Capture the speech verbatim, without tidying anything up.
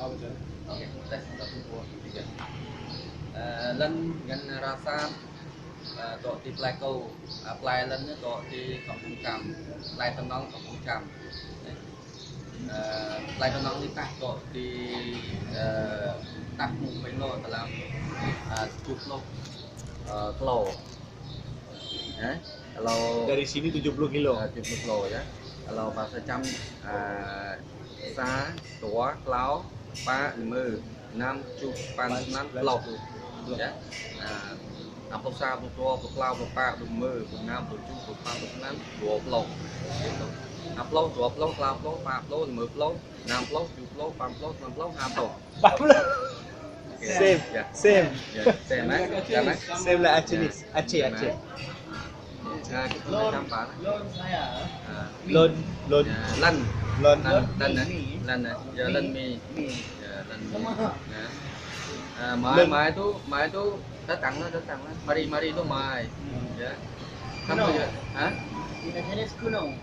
Okey, tes, satu, dua, tiga. Eh, lôn ngon rasa, eh, trok di Plai Kô, eh, plai lôn nyoe trok di Kampung Cam, plai Teunong Kampung Cam. Eh, plai Teunong nyoe tah trok di, eh, tah mu penglo dalam, eh, tujuh puluh, eh, kilo. Eh, kalau dari sini tujuh puluh kilo. Eh, tujuh puluh kilo, ya. Kalau bahasa Cam, eh, sa, dua, klau, pa, lima, enam, tujuh, pan, sembilan, ploh. Ya. Nah, apa sa, apa dua, apa klau, apa pa, apa lima, apa enam, apa tujuh, apa pan, apa sembilan, dua puluh. Gitu. Nah, ploh, dua puluh, klau ploh, pa ploh, lima ploh, enam ploh, tujuh ploh, pan ploh, sembilan ploh, ha ploh. Empat puluh. Okey. Same. Ya. Same. Ya, same, eh? Same, eh? Same lah, actually. Ya. Aceh, same, Aceh. Eh? Ya, kita nak gampang, eh? Lôn saya. Ha. Lôn, lôn. Ya, lan. Lôn. Lan, lan, eh? Lan, eh? Ya, lan mi. Mi. Ya, lan mi. Ya. Ah, mai, mai tu, mai tu datang lah, datang lah. Mari, mari tu mai. Hmm. Ya. Sama je. Ha? Kita jenis gunung.